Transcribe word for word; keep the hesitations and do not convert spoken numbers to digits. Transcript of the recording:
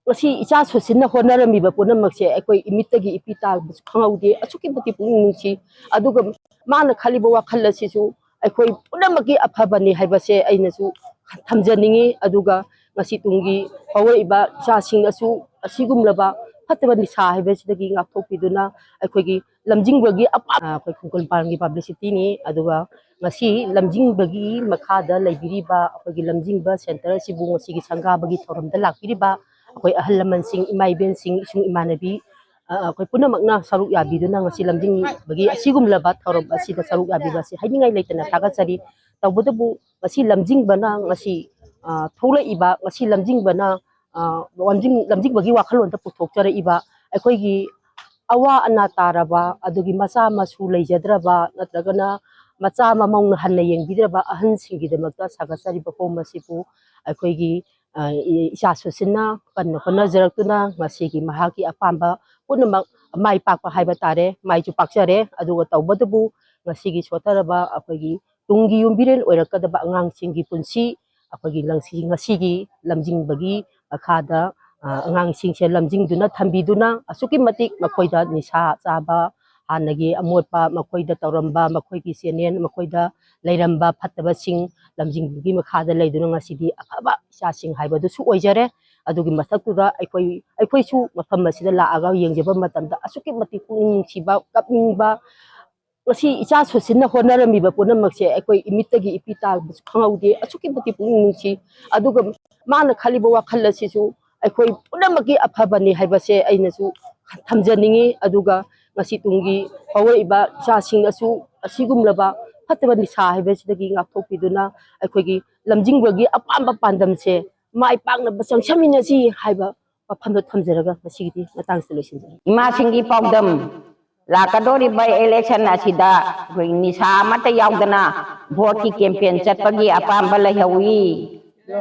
ꯉꯁꯤ ꯏꯆꯥ ꯁꯣꯠꯁꯤꯟꯅ ꯍꯣꯠꯅꯔꯝꯃꯤꯕ ꯄꯨꯝꯅꯃꯛꯁꯦ ꯑꯩꯈꯣꯏ ꯏꯃꯤꯠꯇꯒꯤ ꯏꯄꯤ ꯇꯥꯕꯁꯨ ꯈꯪꯍꯧꯗꯦ꯫ ꯑꯁꯨꯛꯀꯤ ꯃꯇꯤꯛ ꯄꯨꯛꯅꯤꯡ ꯅꯨꯡꯁꯤ꯫ ꯑꯗꯨꯒ ꯃꯥꯅ ꯈꯜꯂꯤꯕ ꯋꯥꯈꯜ ꯑꯁꯤꯁꯨ ꯑꯩꯈꯣꯏ ꯄꯨꯝꯅꯃꯛꯀꯤ ꯑꯐꯕꯅꯤ ꯍꯥꯏꯕꯁꯦ ꯑꯩꯅꯁꯨ ꯊꯝꯖꯅꯤꯡꯉꯤ꯫ ꯑꯗꯨꯒ ꯉꯁꯤ ꯇꯨꯡꯒꯤ ꯍꯧꯔꯛꯏꯕ ꯏꯆꯥꯁꯤꯡꯅꯁꯨ ꯑꯁꯤꯒꯨꯝꯂꯕ ꯐꯠꯇꯕ ꯅꯤꯁꯥ ꯍꯥꯏꯕꯁꯤꯗꯒꯤ ꯉꯥꯛꯊꯣꯛꯄꯤꯗꯨꯅ ꯑꯩꯈꯣꯏꯒꯤ ꯂꯝꯖꯤꯡꯕꯒꯤ ꯑꯄꯥꯝ-, ꯑꯩꯈꯣꯏ ꯈꯣꯡꯒꯨꯜ ꯄꯥꯟꯒꯤ ꯄꯕ꯭ꯂꯤꯁꯤꯇꯤꯅꯤ꯫ ꯑꯗꯨꯒ ꯉꯁꯤ ꯂꯝꯖꯤꯡꯕꯒꯤ ꯃꯈꯥꯗ ꯂꯩꯕꯤꯔꯤꯕ ꯑꯩꯈꯣꯏꯒꯤ ꯂꯝꯖꯤꯡꯕ ꯁꯦꯟꯇꯔ ꯑꯁꯤꯕꯨ ꯉꯁꯤꯒꯤ ꯁꯪꯒꯥꯕꯒꯤ ꯊꯧꯔꯝꯗ ꯂꯥꯛꯄꯤꯔꯤꯕ ꯑꯩꯈꯣꯏ ꯑꯍꯜ ꯂꯃꯟꯁꯤꯡ, ꯏꯃꯥ ꯏꯕꯦꯟꯁꯤꯡ, ꯏꯁꯨꯡ ꯏꯃꯥꯟꯅꯕꯤ, ꯑ, ꯑꯩꯈꯣꯏ ꯄꯨꯝꯅꯃꯛꯅ ꯁꯔꯨꯛ ꯌꯥꯕꯤꯗꯨꯅ ꯉꯁꯤ ꯂꯝꯖꯤꯡꯕꯒꯤ ꯑꯁꯤꯒꯨꯝꯂꯕ ꯊꯧꯔꯝ ꯑꯁꯤꯗ ꯁꯔꯨꯛ ꯌꯥꯕꯤꯕ ꯑꯁꯤ ꯍꯥꯏꯅꯤꯡꯉꯥꯏ ꯂꯩꯇꯅ ꯊꯥꯒꯠꯆꯔꯤ꯫ ꯇꯧꯕꯇꯕꯨ ꯉꯁꯤ ꯂꯝꯖꯤꯡꯕꯅ ꯉꯁꯤ, ꯑ, ꯊꯣꯛꯂꯛꯏꯕ, ꯉꯁꯤ ꯂꯝꯖꯤꯡꯕꯅ, ꯑ, ꯂꯝꯖꯤꯡ-, ꯂꯝꯖꯤꯡꯕꯒꯤ ꯋꯥꯈꯜꯂꯣꯟꯗ ꯄꯨꯊꯣꯛꯆꯔꯛꯏꯕ ꯑꯩꯈꯣꯏꯒꯤ ꯑꯋꯥ ꯑꯅꯥ ꯇꯥꯔꯕ, ꯑꯗꯨꯒꯤ ꯃꯆꯥ ꯃꯁꯨ ꯂꯩꯖꯗ꯭ꯔꯕ, ꯅꯠꯇ꯭ꯔꯒꯅ ꯃꯆꯥ ꯃꯃꯧꯅ ꯍꯟꯅ ꯌꯦꯡꯕꯤꯗ꯭ꯔꯕ ꯑꯍꯟꯁꯤꯡꯒꯤꯗꯃꯛꯇ ꯁꯥꯒꯠꯆꯔꯤꯕ ꯍꯣꯝ ꯑꯁꯤꯕꯨ ꯑꯩꯈꯣꯏꯒꯤ, ꯑ, ꯏ-, ꯏꯆꯥ ꯁꯣꯠꯁꯤꯟꯅ ꯀꯟꯅ ꯍꯣꯠꯅꯖꯔꯛꯇꯨꯅ ꯉꯁꯤꯒꯤ ꯃꯍꯥꯛꯀꯤ ꯑꯄꯥꯝꯕ ꯄꯨꯝꯅꯃꯛ ꯃꯥꯏ ꯄꯥꯛꯄ ꯍꯥꯏꯕ ꯇꯥꯔꯦ, ꯃꯥꯏꯁꯨ ꯄꯥꯛꯆꯔꯦ꯫ ꯑꯗꯨꯒ ꯇꯧꯕꯇꯕꯨ ꯉꯁꯤꯒꯤ ꯁꯣꯠꯊꯔꯕ ꯑꯩꯈꯣꯏꯒꯤ ꯇꯨꯡꯒꯤ ꯌꯨꯝꯕꯤꯔꯦꯜ ꯑꯣꯏꯔꯛꯀꯗꯕ ꯑꯉꯥꯡꯁꯤꯡꯒꯤ ꯄꯨꯟꯁꯤ ꯑꯩꯈꯣꯏꯒꯤ ꯂꯪꯁꯤ-, ꯉꯁꯤꯒꯤ ꯂꯝꯖꯤꯡꯕꯒꯤ ꯃꯈꯥꯗ, ꯑ, ꯑꯉꯥꯡꯁꯤꯡꯁꯦ ꯂꯝꯖꯤꯡꯗꯨꯅ ꯊꯝꯕꯤꯗꯨꯅ ꯑꯁꯨꯛꯀꯤ ꯃꯇꯤꯛ ꯃꯈꯣꯏꯗ ꯅꯤꯁꯥ ꯆꯥꯕ, ꯍꯥꯟꯅꯒꯤ ꯑꯃꯣꯠꯄ ꯃꯈꯣꯏꯗ ꯇꯧꯔꯝꯕ, ꯃꯈꯣꯏꯒꯤ ꯆꯦꯅꯦꯜ, ꯃꯈꯣꯏꯗ ꯂꯩꯔꯝꯕ ꯐꯠꯇꯕꯁꯤꯡ ꯂꯝꯖꯤꯡꯕꯒꯤ ꯃꯈꯥꯗ ꯂꯩꯗꯨꯅ ꯉꯁꯤꯗꯤ ꯑꯐꯕ ꯏꯆꯥꯁꯤꯡ ꯍꯥꯏꯕꯗꯨꯁꯨ ꯑꯣꯏꯖꯔꯦ꯫ ꯑꯗꯨꯒꯤ ꯃꯊꯛꯇꯨꯗ ꯑꯩꯈꯣꯏ, ꯑꯩꯈꯣꯏꯁꯨ ꯃꯐꯝ ꯑꯁꯤꯗ ꯂꯥꯛꯑꯒ ꯌꯦꯡꯖꯕ ꯃꯇꯝꯗ ꯑꯁꯨꯛꯀꯤ ꯃꯇꯤꯛ ꯄꯨꯛꯅꯤꯡ ꯅꯨꯡꯁꯤꯕ, ꯀꯞꯅꯤꯡꯕ, ꯉꯁꯤ ꯏꯆꯥ ꯁꯣꯠꯁꯤꯟꯅ ꯍꯣꯠꯅꯔꯝꯃꯤꯕ ꯄꯨꯝꯅꯃꯛꯁꯦ ꯑꯩꯈꯣꯏ ꯏꯃꯤꯠꯇꯒꯤ ꯏꯄꯤ ꯇꯥꯕꯁꯨ ꯈꯪꯍꯧꯗꯦ꯫ ꯑꯁꯨꯛꯀꯤ ꯃꯇꯤꯛ ꯄꯨꯛꯅꯤꯡ ꯅꯨꯡꯁꯤ꯫ ꯑꯗꯨꯒ ꯃꯥꯅ ꯈꯜꯂꯤꯕ ꯋꯥꯈꯜ ꯑꯁꯤꯁꯨ ꯑꯩꯈꯣꯏ ꯄꯨꯝꯅꯃꯛꯀꯤ ꯑꯐꯕꯅꯤ ꯍꯥꯏꯕꯁꯦ ꯑꯩꯅꯁꯨ ꯊꯝꯖꯅꯤꯡꯉꯤ꯫ ꯑꯗꯨꯒ ꯉꯁꯤ ꯇꯨꯡꯒꯤ ꯍꯧꯔꯛꯏꯕ ꯏꯆꯥꯁꯤꯡꯅꯁꯨ ꯑꯁꯤꯒꯨꯝꯂꯕ ꯐꯠꯇꯕ ꯅꯤꯁꯥ ꯍꯥꯏꯕꯁꯤꯗꯒꯤ ꯉꯥꯛꯊꯣꯛꯄꯤꯗꯨꯅ ꯑꯩꯈꯣꯏꯒꯤ ꯂꯝꯖꯤꯡꯕꯒꯤ ꯑꯄꯥꯝꯕ ꯄꯥꯟꯗꯝꯁꯦ ꯃꯥꯏ ꯄꯥꯛꯅꯕ ꯆꯪꯁꯤꯟꯃꯤꯟꯅꯁꯤ ꯍꯥꯏꯕ ꯋꯥꯐꯝꯗꯣ ꯊꯝꯖꯔꯒ ꯉꯁꯤꯒꯤꯗꯤ ꯃꯇꯥꯡꯁꯤꯗ ꯂꯣꯏꯁꯤꯟꯖꯔꯒꯦ꯫ ꯏꯃꯥꯁꯤꯡꯒꯤ ꯄꯥꯎꯗꯝ꯫ ꯂꯥꯛꯀꯗꯧꯔꯤꯕ ꯏꯂꯦꯛꯁꯟ ꯑꯁꯤꯗ ꯑꯩꯈꯣꯏ ꯅꯤꯁꯥ ꯑꯃꯠꯇ ꯌꯥꯎꯗꯅ ꯚꯣꯠꯀꯤ ꯀꯦꯝꯄꯦꯟ ꯆꯠꯄꯒꯤ ꯑꯄꯥꯝꯕ ꯂꯩꯍꯧꯏ꯫